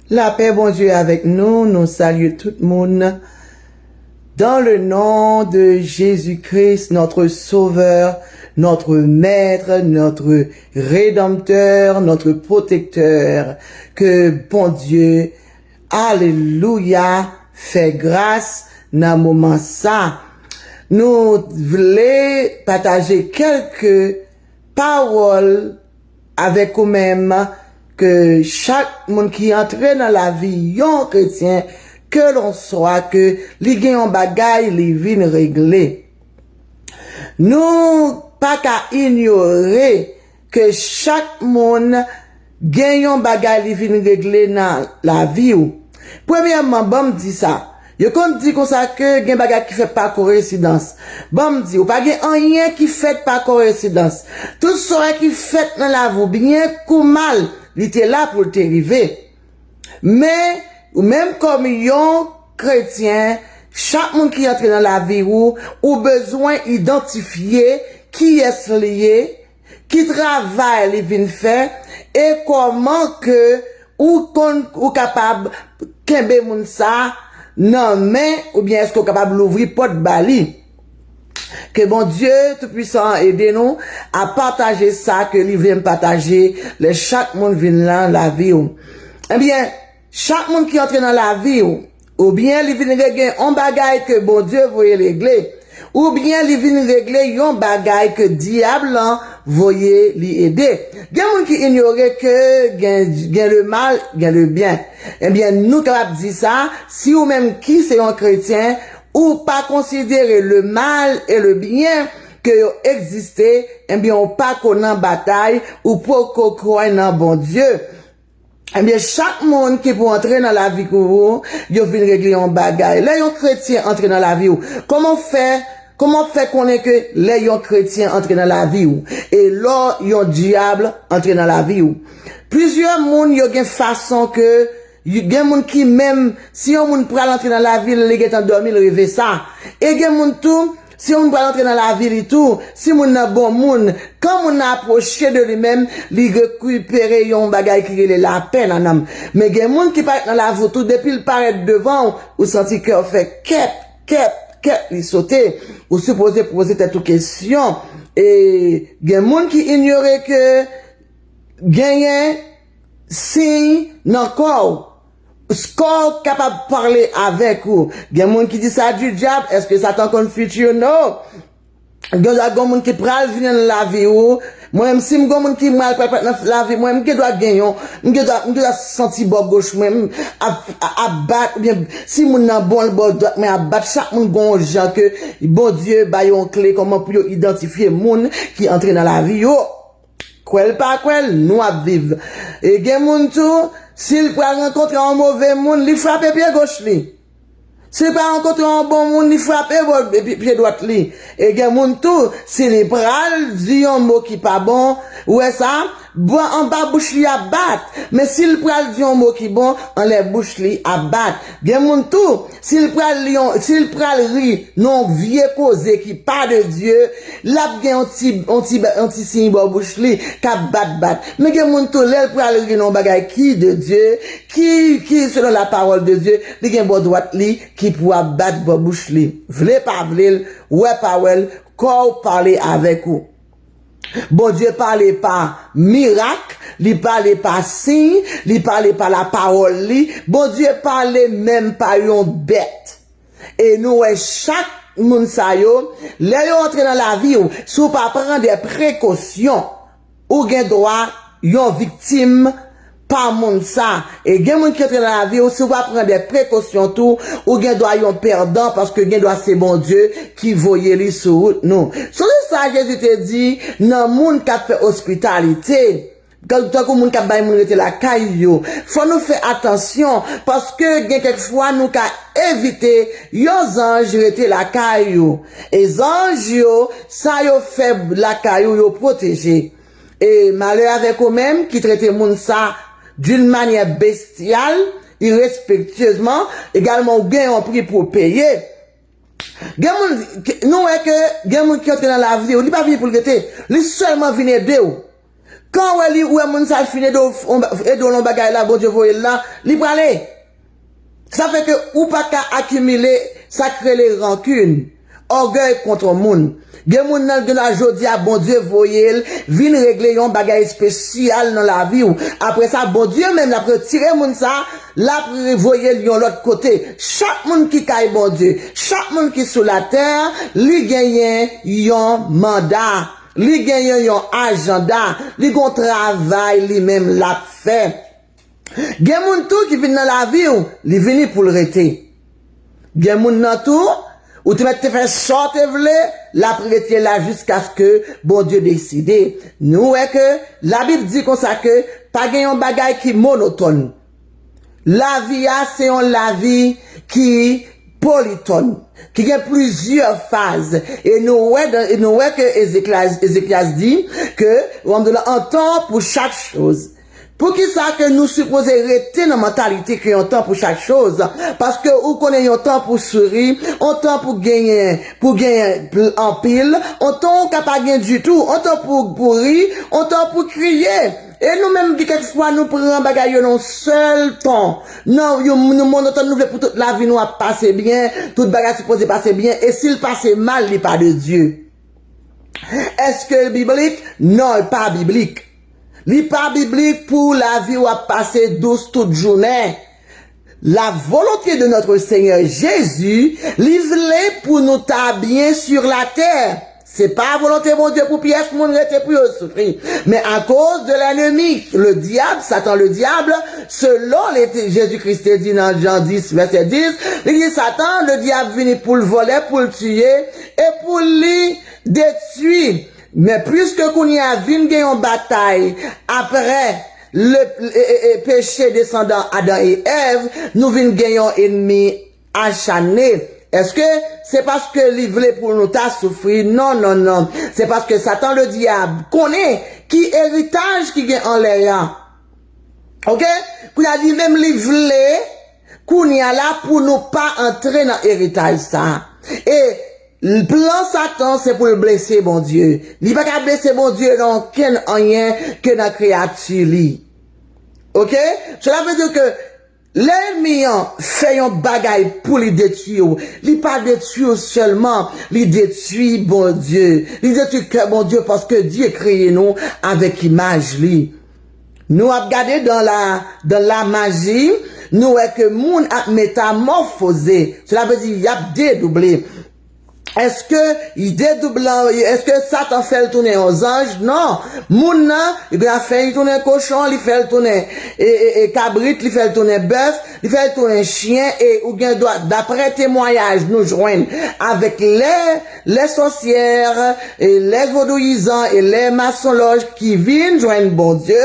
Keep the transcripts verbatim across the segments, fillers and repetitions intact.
Lapè Bondye avèk nou, nou salye tout moun. Dans le nom de Jésus-Christ, notre Sauveur, notre Maître, notre Rédempteur, notre Protecteur, ke Bondye, alelouya, fè gras nan moman sa. Nou vle pataje kèlke pawòl avèk ou menm, ke chak moun ki antre nan lavi yon kretyen, ke lonswa ke li gen yon bagay li vin regle. Nou pa ka inyore ke chak moun gen yon bagay li vin regle nan lavi w. Premyèman, ban m di sa. Yo konn di konsa ke gen bagay ki fèt pa koyensidans. Ban m di, ou pa gen anyen ki fèt pa koyensidans. Tout sa ki fèt nan lavi w, byen kou mal, li te la pou l te rive. Men, ou menm kòm yon kretyen, chak moun ki antre nan lavi w, ou bezwen idantifye kiyès li ye, ki travay li vin fè, e kòman ke ou konn ou kapab kenbe moun sa nan men, oubyen èske ou kapab louvri pòt ba li. Ke Bondye Toupwisan an ede nou a pataje sa ke li vle n pataje lè chak moun vin nan lavi w. Ebyen, chak moun ki antre nan lavi w, oubyen li vin regle yon bagay ke Bondye voye regle, oubyen li vin regle yon bagay ke dyab lan voye li ede. Gen moun ki inyore ke gen, gen le mal, gen le byen. Ebyen, nou kapab di sa, si ou menm ki se yon kretyen, ou pa konsidere le mal e le byen ke yo egziste, ebyen, ou pa ko nan batay, ou poko kwè nan Bondye. Ebyen, chak moun ki pou antre nan lavi w, yo vin regle yon bagay. Lè yon kretyen antre nan lavi w, kòman w fè, kòman w fè konnen ke lè yon kretyen antre nan lavi w, e lò yon dyab antre nan lavi w? Plizyè moun, yo gen fason ke, gen moun ki menm, si yon moun pral antre nan lavi l, li gentan dòmi, l reve sa. E gen moun tou, si yon moun pral antre nan lavi li tou, si moun nan bon moun, kan moun nan apwoche de li menm, li rekipere yon bagay ki rele lapè nan nanm. Men gen moun ki parèt nan lavi w tou, depi l parèt devan w, ou santi kè w fè kèp, kèp, kèp, li sote. Ou sipoze poze tèt ou kesyon. E gen moun ki inyore ke genyen siy nan kò w. Kò w kapab pale avèk ou. Gen moun ki di sa di dyab, èske Satan konn fiti w? No. Gen dwa gen moun ki pral vini nan lavi w. Mwen menm, si m gen moun ki mal pral pral nan lavi mwen, m gen dwa gen yon, m gen dwa, m gen dwa santi bò goch mwen m ap, ap bat, oubyen si moun nan bon, l bò dwat mwen ap bat. Chak moun gen yon jan ke Bondye ba yo yon kle kòman pou yo idantifye moun ki antre nan lavi yo. Kwè l pa kwè l, nou ap viv. E gen moun tou, si l pral rankontre yon move moun, li frape pye goch li. Si l pral rankontre yon bon moun, li frape bò pye, pye dwat li. E gen moun tou, si li pral di yon mo ki pa bon, ou wè sa, bò anba bouch li ap bat. Men si l pral di yon mo ki bon, anlè bouch li ap bat. Gen moun tou, si l pral li yon, si l pral ri nan yon vye koze ki pa de Dye, l ap gen yon ti, yon ti, yon ti siy bò bouch li k ap bat bat. Men gen moun tou, lè l pral ri nan yon bagay ki de Dye, ki, ki selon la parole de Dieu, li gen bò dwat li ki pou ap bat bò bouch li. Vle pa vle l, wè pa wè l, kò w pale avèk ou. Bondye pale pa mirak, li pale pa siy, li pale pa lapawòl li. Bondye pale menm pa yon bèt. E nou wè chak moun sa yo, lè yo antre nan lavi w, si w pa pran de prekosyon, ou gen dwa yon viktim pa moun sa. E gen moun ki antre nan lavi w, si w pa pran de prekosyon tou, ou gen dwa yon pèdan, paske gen dwa se Bondye ki voye li sou wout nou. Sonje sa Jezi te di nan moun k ap fè ospitalite, tankou moun k ap bay moun rete lakay yo. Fò nou fè atansyon, paske gen kèk fwa nou ka envite yon zanj rete lakay ou. E zanj yo, sa yo fè lakay ou, yo pwoteje. E malè avèk ou menm ki trete moun sa d'une manière bestiale, irrespectueusement, egalman ou gen yon pri pou w peye. Gen moun, nou wè ke gen moun ki antre nan lavi w, li pa vini pou l rete, li sèlman vin ede w. Kan w wè li, ou wè moun sa l fin ede w, ede w nan bagay la, Bondye voye l la, li prale. Sa fè ke ou pa ka akimile sa k rele rankin, ògèy kont yon moun. Gen moun nan gen la jodi a, Bondye voye l vin regle yon bagay espesyal nan lavi w. Apre sa, Bondye menm l ap retire moun sa, l ap voye l yon lòt kote. Chak moun ki kay Bondye, chak moun ki sou latè, li genyen yon manda, li genyen yon ajanda, li gon travay li menm l ap fè. Gen moun tou ki vin nan lavi w, li vini pou l rete. Gen moun nan tou, ou te mèt te fè sa w te vle, l ap rete la jiskaske Bondye deside. Nou wè ke Labib di konsa ke pa gen yon bagay ki monotòn. Lavi a se yon lavi ki politòn, ki gen plizyè faz. E nou wè, dan- e nou wè ke Ezekyas, Ezekyas di ke, an tan pou chak choz. Poukisa ke nou sipoze rete nan mantalite ke yon tan pou chak choz? Paske ou konnen yon tan pou souri, yon tan pou genyen, pou genyen pl- anpil, yon tan ou ka pa gen ditou, yon tan pou, pou ri, yon tan pou kriye. E nou menm, gen kèk fwa, nou pran bagay yo nan yon sèl ton. Nan yon, nou monotòn, nou vle pou tout lavi nou ap pase byen, tout bagay sipoze pase byen, e si l pase mal, li pa de Dye. Èske l biblik? Non, li pa biblik. Li pa biblik pou lavi w ap pase dous tout jounen. La volonté de notre Seigneur Jésus, li vle pou nou ta byen sur la terre. Se pa volonte Bondye pou pyès moun rete pou yo soufri. Men akoz de lènmi, le diable, Satan le diable, selon Jezikris te di nan Jan dis, vèsè dis, li di Satan, le diable vini pou l vòlè, pou l tiye, e pou li detwi. Men piske kounye a vin gen yon batay apre le, e, e, e, peche desandan Adan e Èv, nou vin gen yon enmi achane. Èske se paske li vle pou nou ta soufri? Non, non, non. Se paske Satan le diab konnen ki eritaj ki gen anlè a. Oke? Kounye a li menm li vle kounye a la pou nou pa antre nan eritaj sa. E plan Satan se pou l blese Bondye. Li pa ka blese Bondye nan okenn anyen ke nan kreyati li. Oke? Cela veut dire que lè ènmi an fè yon bagay pou li detwi w, li pa detwi w sèlman, li detwi Bondye. Li detwi kè Bondye paske Dye kreye nou avèk imaj li. Nou ap gade dans la, dans la magie, nou wè ke moun ap metamòfoze. Cela veut dire y ap dedouble. Èske li dedoublan, èske Satan fè l tounen yon zanj? Non. Moun nan, li gen fè li tounen kochon, li fè l tounen e, e, e, kabrit, li fè l tounen bèf, li fè l tounen chyen, e ou gen dwa, daprè temwayaj nou jwenn avèk lè, lè sòsyè, e lè vodouyizan, e lè masonlòj ki vin jwenn Bondye,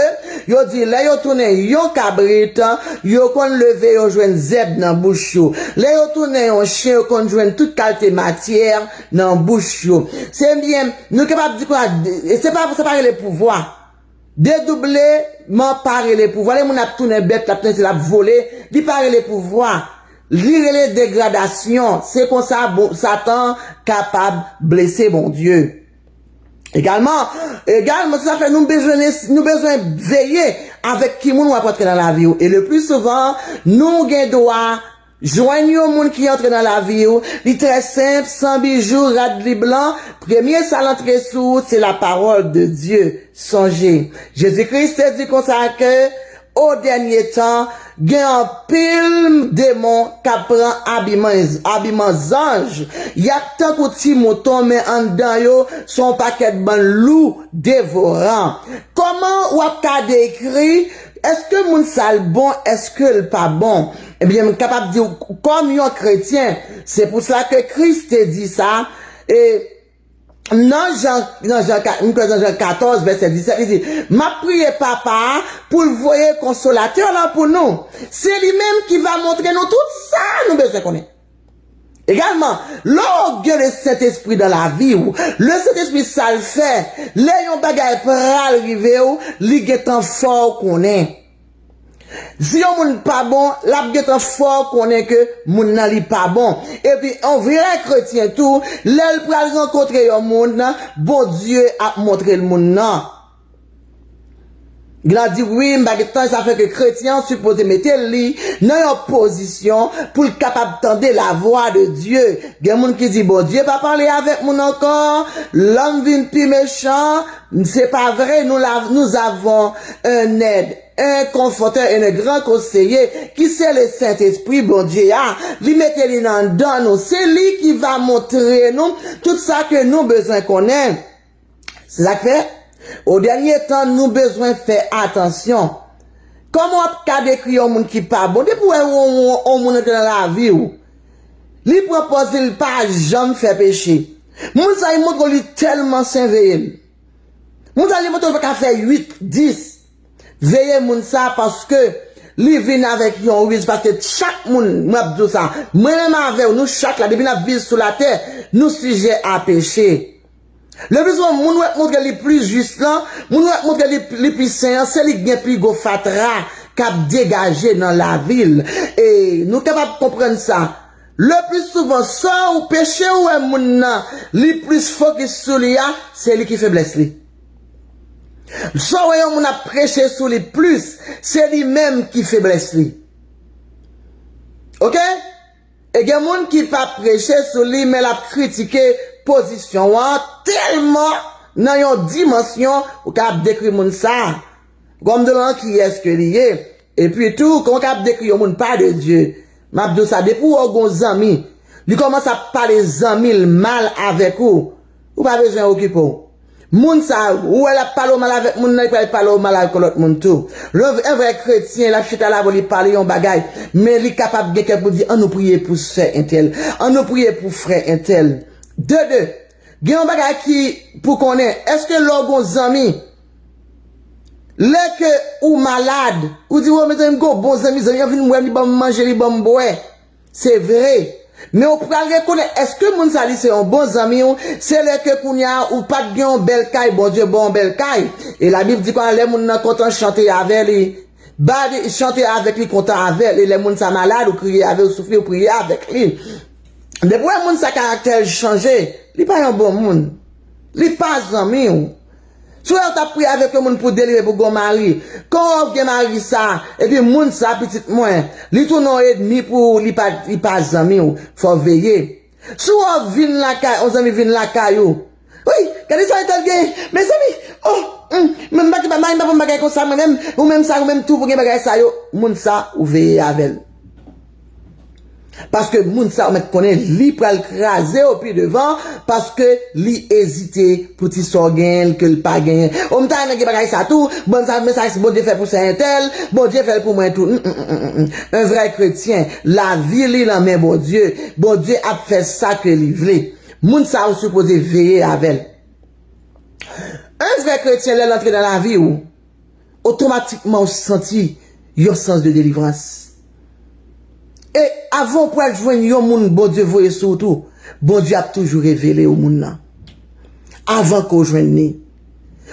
yo di lè yo tounen yon kabrit, yo konn leve, yo jwenn zèb nan bouch yo. Lè yo tounen yon chen, yo konn jwenn tout kalite matyè nan bouch yo. Se byen, nou kapab di konsa, e se pa, se pa rele pouvwa. Dedoubleman pa rele pouvwa. Lè moun ap tounen bèt, l ap tounen, l ap vole, li pa rele pouvwa. Li rele degradasyon. Se konsa, bon, Satan kapab blese Bondye. Egalman, egalman, sa fè nou bezwen, nou bezwen veye avèk ki moun w ap antre nan lavi w. E le pli souvan, nou gen dwa jwenn yon moun ki antre nan lavi w, li trè senp, san bijou, rad li blan, premye sa l antre sou ou, se la parole de Dieu. Sonje, Jezikris te di konsa ke o dènye tan, gen anpil demon k ap pran abiman, abiman zanj. Y ap tankou ti mouton, men anndan yo, se yon pakèt bann lou devoran. Kòman w ap ka dekri, èske moun sa l bon, èske l pa bon? Ebyen, m kapab di w, kòm yon kretyen, se pou sa ke Kris te di sa, e nan Jan, nan Jan ka-, m kwè nan Jan katòz, vèsè disèt, li di, m ap priye Papa a pou l voye Konsolatè lan pou nou. Se li menm ki va montre nou tout sa nou bezwen konnen. Egalman, lè w gen Lesentespri nan lavi w, Lesentespri sa l fè, lè yon bagay pral rive w, li gentan fè w konnen. Si yon moun pa bon, l ap gentan fè w konnen ke moun nan li pa bon. Epi, yon vrè kretyen tou, lè l pral rankontre yon moun, Bondye ap montre l moun nan. L ap di, wi, m pa gen tan, sa fè ke kretyen an sipoze mete li nan yon pozisyon pou l kapab tande lavwa de Dye. Gen moun ki di, Bondye pa pale avèk moun ankò, lòm vin pi mechan. Se pa vre, nou la, nous avons un aide, un conforteur et un grand conseiller qui c'est le Saint-Esprit, Bondye a. Li mete li nan dan nou. Se li ki va montre nou tout sa ke nou bezwen konnen. Se sa k fè, o dènye tan, nou bezwen fè atansyon. Kòman w ap ka dekri yon moun ki pa bon? Depi w wè yon, yon, yon moun antre nan lavi w, li pran pòz li, li pa janm fè peche. Moun sa, li montre w li tèlman sen, veye l. Moun sa, li montre w li pa ka fè uit, dis. Veye moun sa, paske li vin avèk yon riz, paske chak moun, mwen ap di w sa, mwen menm avè w, nou chak la, depi n ap viv sou latè, nou sijè a peche. Le pli souvan, moun w ap montre li pli jis lan, moun w ap montre li, li pli sen an, se li ki gen pli gwo fatra k ap degaje nan lavi l. E nou kapab konprann sa. Le pli souvan, sa w peche ou wè moun nan, li plis fokis sou li a, se li ki feblès li. Sa w wè yon moun ap preche sou li plis, se li menm ki feblès li. Oke? E gen moun ki pa preche sou li, men l ap kritike pozisyon an tèlman nan yon dimansyon ou ka ap dekri moun sa. Kòm de lan kiyès ke li ye. Epi tou, kòman w ka ap dekri yon moun pa de Dye? M ap di w sa, depi w wè w gon zanmi, li kòmanse ap pale zanmi l mal avèk ou, ou pa bezwen okipe w. Moun sa, ou wè l ap pale w mal avèk moun nan, li pral pale w mal avèk yon lòt moun tou. Lè yon vrè kretyen, l ap chita la pou li pale yon bagay, men li kapab gen kè pou di, ann nou priye pou sè entèl, ann nou priye pou frè entèl. De, de, gen yon bagay ki pou konnen, èske lè w gon zanmi, lè ke ou malad, ou di, o, mezanmi, m gon bon zanmi, zanmi an vin wè m, li ban m manje, li ban m bwè. Se vre. Men ou pral rekonèt, èske moun sa li se yon bon zanmi w? Se lè ke kounye a ou pa t gen yon bèl kay, Bondye ba w yon bèl kay. E Labib di konsa, lè moun nan kontan, chante avè li. Ba li, chante avèk li, kontan avè l. E lè moun sa malad, ou kriye avè l, ou soufri, ou priye avèk li. Depi w wè moun sa karaktè l chanje, li pa yon bon moun. Li pa zanmi w. Si w wè w t ap priye avèk yon moun pou delivre, pou gon mari, kan w wè w gen mari sa, epi moun sa pitit mwen, li tounen yon ènmi pou ou, li pa, li pa zanmi w, fò w veye. Si w wè w vin lakay, yon zanmi vin lakay ou, wi, gade sa entèl gen, mezanmi, oh, hmm, mwen m pa gen mari m pa ban m bagay konsa, mwen menm, ou menm sa, ou menm tou pou gen bagay sa yo, moun sa, ou veye avè l. Paske moun sa ou mèt konnen li pral kraze w pi devan, paske li ezite pou ti sa w genyen l ke l pa genyen. O, m ta renmen gen bagay sa tou, bon, sa, men sa Bondye fè pou sè entèl, Bondye fè l pou mwen tou. Mm, mm, mm, mm, mm. Un vrai chrétien, lavi li nan men Bondye. Bondye ap fè sa ke li vle. Moun sa ou sipoze veye avè l. Un vrai chrétien, lè l antre nan lavi w, otomatikman ou santi yon sans de delivrans. E avan ou pral jwenn yon moun Bondye voye sou ou tou, Bondye ap toujou revele ou moun nan. Avan ke w jwenn li.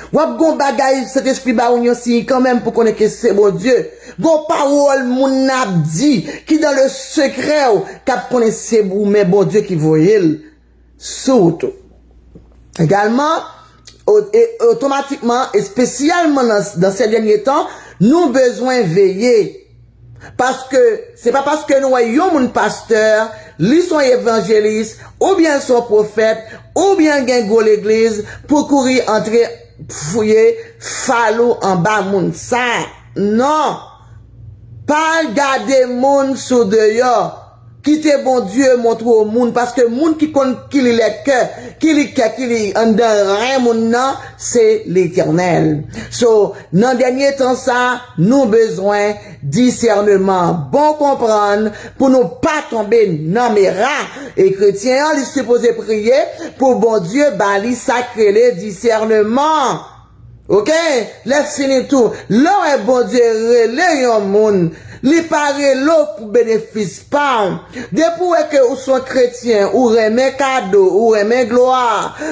W ap gon bagay, Sentespri ba ou yon siy kanmenm pou konnen ke se Bondye. Gon pawòl moun nan ap di ki dans le secret ou k ap konnen se ou men Bondye ki voye l sou ou tou. Egalman, o- e otomatikman, espesyalman nan, dans ces derniers temps, nou bezwen veye. Paske se pa paske nou wè yon moun pastè, li se yon evanjelis, oubyen l se yon pwofèt, oubyen l gen gwo legliz, pou kouri antre fouye fal ou anba moun sa. Non! Pa gade moun sou deyò. Kite Bondye montre w moun, paske moun ki konn ki li lè kè, ki li kè, ki li anndan ren moun nan, se Letènèl. So, nan dènye tan sa, nou bezwen disèneman, bon konprann, pou nou pa tonbe nan mera. E kretyen an, li sipoze priye pou Bondye ba li sa k rele disèneman. Oke? Lè fini tou, lè w wè Bondye rele yon moun, li pa rele w pou benefis pa w. Depi w wè ke ou se yon kretyen, ou renmen kado, ou renmen glwa,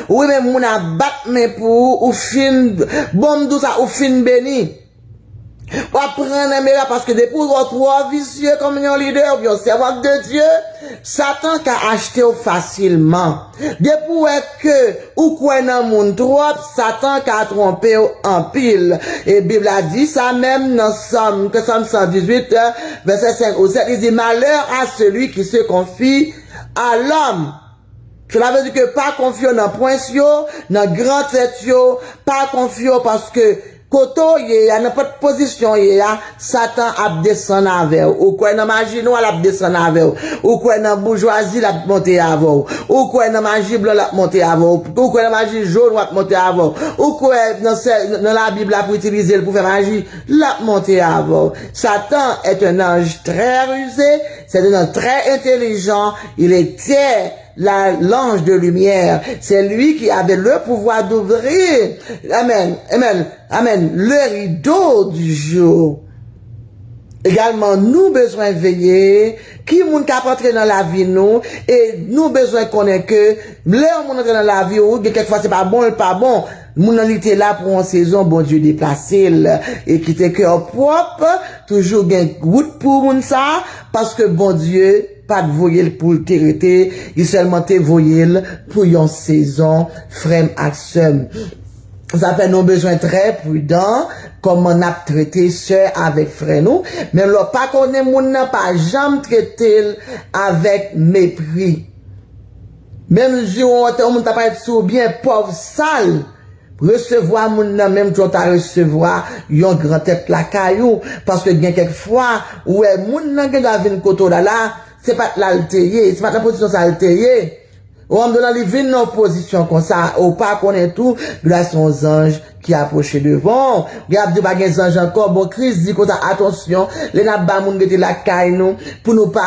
ou renmen moun ap bat men pou ou, ou fin, bon, m di w sa, ou fin beni. W ap pran nan mera paske depi w twò visye kòm yon lidè oubyen yon sèvant de Dye, Satan ka achte w fasilman. Depi w wè ke ou kwè nan moun twòp, Satan ka twonpe w anpil. E Bib la di sa menm nan Sòm, ke Sòm san dizuit, vèsè senk ou sèt, li di, Malheur à celui qui se confie à l'homme. Cela veut dire que pa konfye w nan prens yo, nan gran tèt yo, pa konfye w paske kote w ye a, nenpòt pozisyon w ye a, Satan ap desann avè w. Ou kwè nan maji nwa, l ap desann avè w. Ou kwè nan boujwazi, l ap monte avè w. Ou kwè nan maji blan, l ap monte avè w. Ou kwè nan maji jòn, l ap monte avè w. Ou kwè nan, nan Labib la pou itilize l pou fè maji, l ap monte avè w. Satan est un ange très rusé, c'est un ange très intelligent, il était la, l'ange de lumière. C'est lui qui avait le pouvoir d'ouvrir, amen, amen, amen, le rideau du jour. Egalman, nou bezwen veye ki moun k ap antre nan lavi nou, e nou bezwen konnen ke lè yon moun antre nan lavi ou, gen kèk fwa se pa bon, l pa bon. Moun nan li te la pou yon sezon, Bondye deplase l, e kite kè w pwòp, toujou gen wout pou moun sa, paske Bondye pa t voye l pou l te rete, li sèlman te voye l pou yon sezon, frè m ak sè m. Sa fè nou bezwen trè pridan kòman n ap trete sè avèk frè nou. Menm lè w pa konnen moun nan, pa janm trete l avèk mepri. Menm jan w wè yon moun ta parèt sou w byen, pòv, sal, resevwa moun nan menm jan w ta resevwa yon gran tèt lakay ou. Paske gen kèk fwa, ou wè moun nan gen dwa vin kote w la la, se pa t la l te ye, se pa t nan pozisyon sa l te ye. Ou wè m di w la, li vin nan yon pozisyon konsa, ou pa konnen tou, gen dwa se yon zanj ki apwoche devan w. Gen ap di w pa gen zanj ankò. Bon, Kris di konsa, atansyon, lè n ap ba moun rete lakay nou, pou nou pa,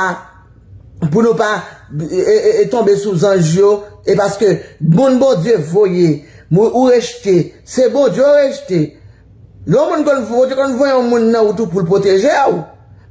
pou nou pa, e, e, e, tonbe sou zanj yo, e paske moun Bondye voye, moun ou rejte, se Bondye ou rejte. Lè yon moun konn, Bondye konn voye yon moun nan wout ou pou l pwoteje w,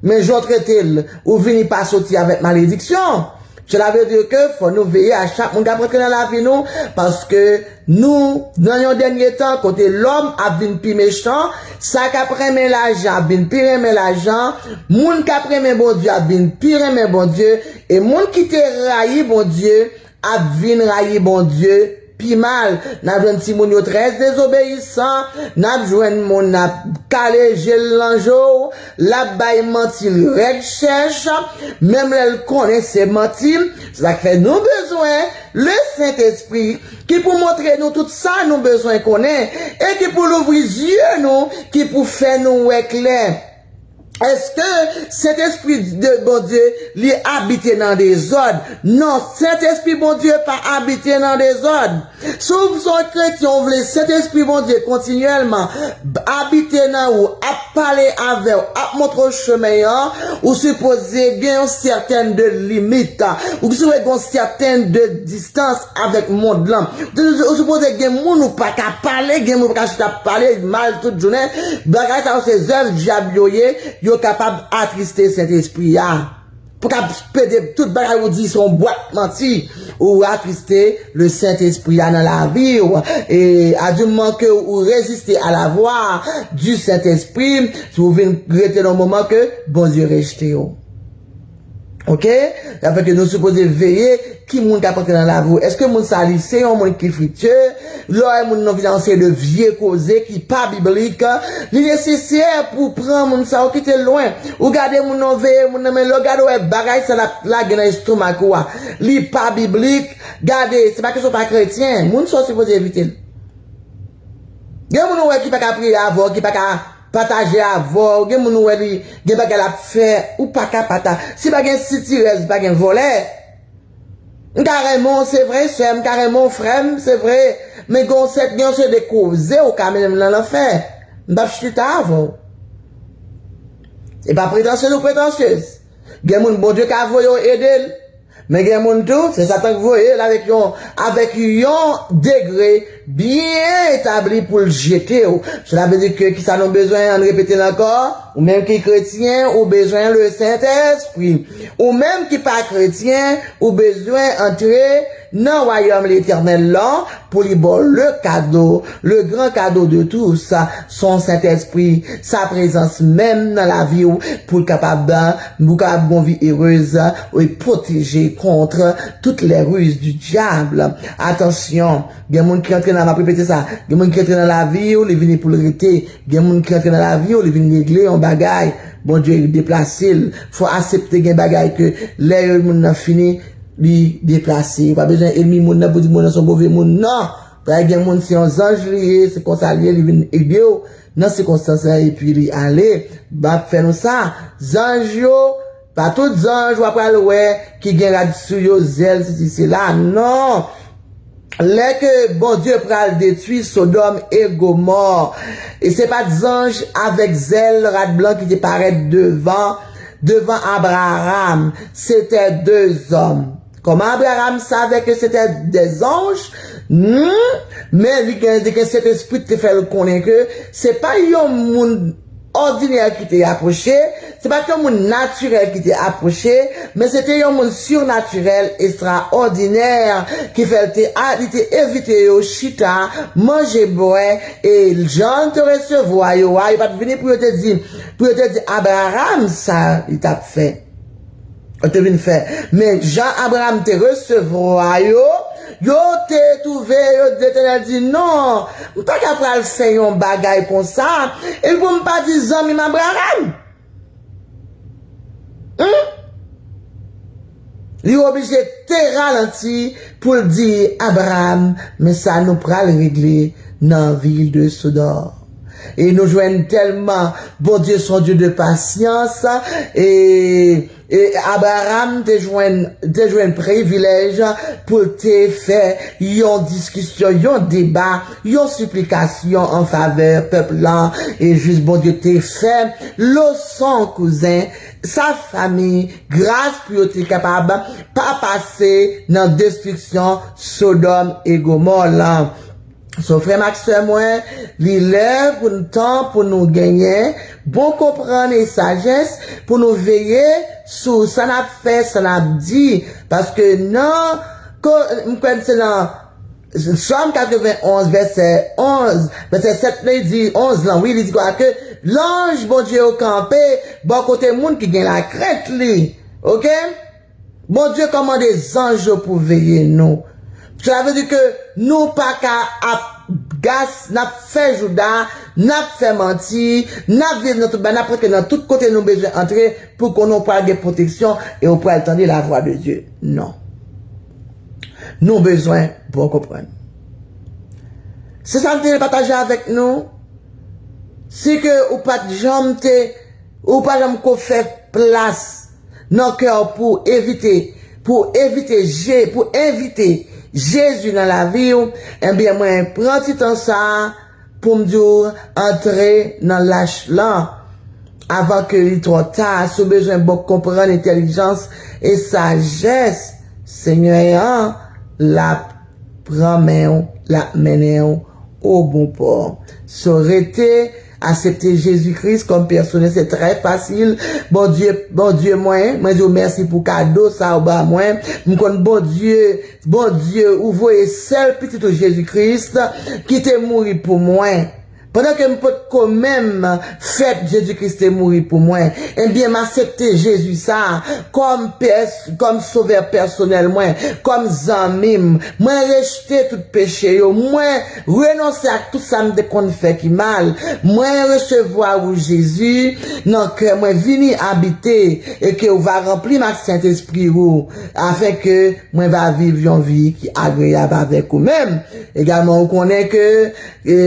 men jan w trete l, ou vini pa soti avèk malediksyon. Cela veut dire que fò nou veye a chak moun k ap rantre nan lavi nou, paske nou nan yon dènye tan kote lòm ap vin pi mechan, sa k ap renmen lajan ap vin pi renmen lajan, moun k ap renmen Bondye ap vin pi renmen Bondye, e moun ki te rayi Bondye ap vin rayi Bondye pi mal. N ap jwenn timoun yo trè dezobeyisan, n ap jwenn moun ap kale je l nan je w, l ap bay manti règ chèch, menm lè l konnen se manti. Se sa k fè nou bezwen Lesentespri ki pou montre nou tout sa nou bezwen konnen e ki pou louvri zye nou, ki pou fè nou wè klè. Èske Sentespri de Bondye li abite nan dezòd? Non, Sentespri Bondye pa abite nan dezòd. Si w se yon kretyen, ou vle Sentespri Bondye kontinyèlman abite nan ou, ap pale avè w, ap montre w chemen an, ou sipoze gen yon sètèn de limit. Ou sipoze gen yon sètèn de distans avèk mond lan. Ou sipoze gen moun ou pa ka pale, gen moun ou pa ka chita ap pale mal tout jounen. Bagay sa yo se zèv dyab yo ye, yo kapab atriste Sentespri a. Pou k ap pede tout bagay ou di se yon bwat manti. Ou atriste le Sentespri a nan lavi w. E a di moman ke ou reziste a la vwa di Sentespri, si ou vin rete nan moman ke Bondye rejte w. Oke? Sa fè ke nou sipoze veye ki moun k ap antre nan lavi w. Èske moun sa li se yon moun ki fritye? Lè w wè moun nan vin ak yon seri de vye koze ki pa biblik, li nesesè pou w pran moun sa ou kite l lwen. Ou gade moun nan, veye moun nan, men lè w gade w wè bagay sa l ap lage nan estomak ou a, li pa biblik, gade, se pa kesyon pa kretyen, moun sa w sipoze evite l. Gen moun ou wè ki pa ka priye avè w, ki pa ka pataje avè w, gen moun ou wè li gen bagay l ap fè, ou pa ka pata-, si pa gen sitirèz, pa gen vòlè. M ka renmen w, se vre, sè m, m ka renmen w, frè m, se vre, men gen yon sèt, gen yon seri de koze ou ka mennen m nan lanfè. M p ap chita avè w. E pa pretansyez ou pretansyez. Gen moun Bondye ka voye w ede l. Men gen moun tou, se Satan k voye l avèk yon, avèk yon degre byen etabli pou l jete w. Sela vle di ke kisa nou bezwen, ann repete l ankò? Ou menm ki kretyen, ou bezwen Lesentespri. Ou menm ki pa kretyen, ou bezwen antre nan wayòm Letènèl lan pou li ba w le kado, le gran kado de tous, son Sentespri, sa prezans menm nan lavi w, pou l kapab, pou w kapab gon vi erez e pwoteje kont toutes les ruses du diable. Atansyon, gen moun ki antre nan, m ap repete sa, gen moun ki antre nan lavi w, li vini pou l rete. Gen moun ki antre nan lavi w, li vin regle yon bagay. Bondye deplase l. Fò aksepte gen bagay ke lè yo moun nan fini, li deplase. Ou pa bezwen enmi moun nan pou di moun nan se yon move moun, non. Pral gen moun se yon zanj li ye, se konsa li ye, li vin ede w nan sikonstans la epi li ale. M ap fè nou sa. Zanj yo, pa tout zanj w ap pral wè ki gen rad sou yo, zèl, sesi, sela. Non! Lè ke Bondye pral detwi Sodòm e Gomò, e se pa t zanj avèk zèl rad blan ki te parèt devan, devan Abraram, se te de zòm. Kòman Abraram savè ke se te de zanj? Hmm? Men li gen, li gen Sentespri ki te fè l konnen ke se pa yon moun òdinè ki te apwoche, se pa t yon moun natirèl ki te apwoche, men se te yon moun sirnatirèl, estraòdinè, ki fè l te, a, li te envite yo chita, manje, bwè, e jan l te resevwa yo a, yo pa t vini pou yo te di, pou yo te di Abraram sa li t ap fè. Yo te vin fè. Men jan Abraram te resevwa yo, yo te twouve, yo, Letènèl di, "Non, m pa ka pral fè yon bagay konsa, epi pou m pa di zanmi m Abraram." Hmm? Li oblije te ralanti pou l di Abraram, "Men sa nou pral regle nan vil de Sodòm." E nou jwenn tèlman Bondye se yon Dye de pasyans, e, e Abraram te jwenn, te jwenn privilèj pou l te fè yon diskisyon, yon deba, yon siplikasyon an favè pèp lan, e jis Bondye te fè leson, kouzen, sa fanmi, gras pou yo te kapab pa pase nan destriksyon Sodòm e Gomò lan. So, frè m ak sè mwen, li lè pou n tan pou nou genyen bon konprann e sajès, pou nou veye sou sa n ap fè, sa n ap di. Paske nan, ko-, m kwè se nan Sòm katrevenonz, vèsè onz, vèsè sèt, li di, onz lan, wi, li di kwa ke lanj Bondye yo kanpe bò kote moun ki gen lakrent li. Oke? Bondye kòmande zanj yo pou veye nou. Sela vle di ke nou pa ka ap gas, n ap fè jouda, n ap fè manti, n ap viv nan tout bagay, n ap rantre nan tout kote nou bezwen antre pou konnen w pral gen pwoteksyon e w pral tande lavwa de Dye. Non. Nou bezwen bon konprann. Se sa m te vle pataje avèk nou. Si ke ou pa t janm te, ou pa janm ko fè plas nan kè w pou evite, pou evite Je-, pou envite Jezi nan lavi w, ebyen mwen pran ti tan sa a pou m di w antre nan lach lan avan ke li twò ta. Si w bezwen bon konprann entèlijans e sajès Senyè an, l ap pran men w, l ap mennen w o bon pò. So, rete, aksepte Jezi Kris kòm pèsonèl, se trè fasil. Bondye, Bondye mwen, mwen di w mèsi pou kado sa ou ba mwen. M konn Bondye, Bondye, ou voye sèl pitit ou Jezi Kris ki te mouri pou mwen. Pandan ke m potko menm fèt, Jezi Kris te mouri pou mwen. Ebyen, m aksepte Jezi sa a kòm pès-, kòm sovè pèsonèl mwen, kòm zanmi m. Mwen rejte tout peche yo. Mwen renonse ak tout sa m te konn fè ki mal. Mwen resevwa ou, Jezi, nan kè mwen. Vini abite e ke ou va ranpli m ak Sentespri ou, afenke mwen va viv yon vi ki agreyab avèk ou menm. Egalman, ou konnen ke, e,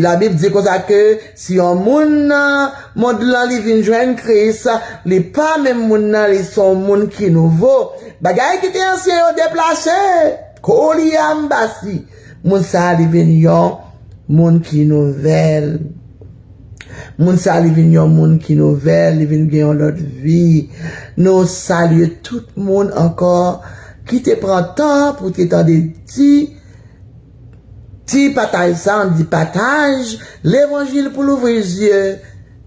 Labib di konsa ke si yon moun nan mond lan li vin jwenn Kris, li pa menm moun nan, li se yon moun ki nouvo. Bagay ki te ansyen yo deplase. Koli ambasi. Moun sa a li vin yon moun ki nouvèl. Moun sa a li vin yon moun ki nouvèl, li vin gen yon lòt vi. Nou salye tout moun ankò ki te pran tan pou te tande ti Ti pataj sa, ann di pataj levanjil pou louvri zye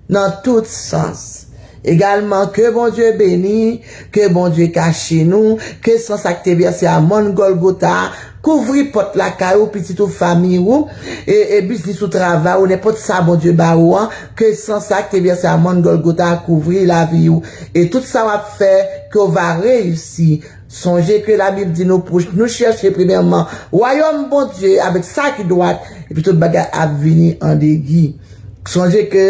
nan tout sans. Egalman, ke Bondye beni, ke Bondye kache nou, ke san sa k te vèse a mòn Gòlgota kouvri pòt lakay ou, pitit ou, fanmi ou, e, e biznis ou, travay ou, nenpòt sa Bondye ba ou an, ke san sa k te vèse a mòn Gòlgota kouvri lavi ou, e tout sa w ap fè, ke w va reyisi. Sonje ke Labib di nou pou nou chèche premyèman wayòm Bondye avèk sa ki dwat, epi tout bagay ap vini an degi. Sonje ke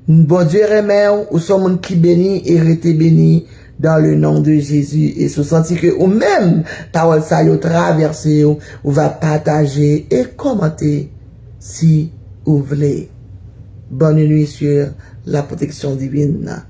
Bondye renmen w, ou se yon moun ki beni e rete beni dans le nom de Jésus. E si w santi ke ou menm, pawòl sa yo travèse w, ou va pataje e kòmante si ou vle. Bonne nuit sur la protection divine.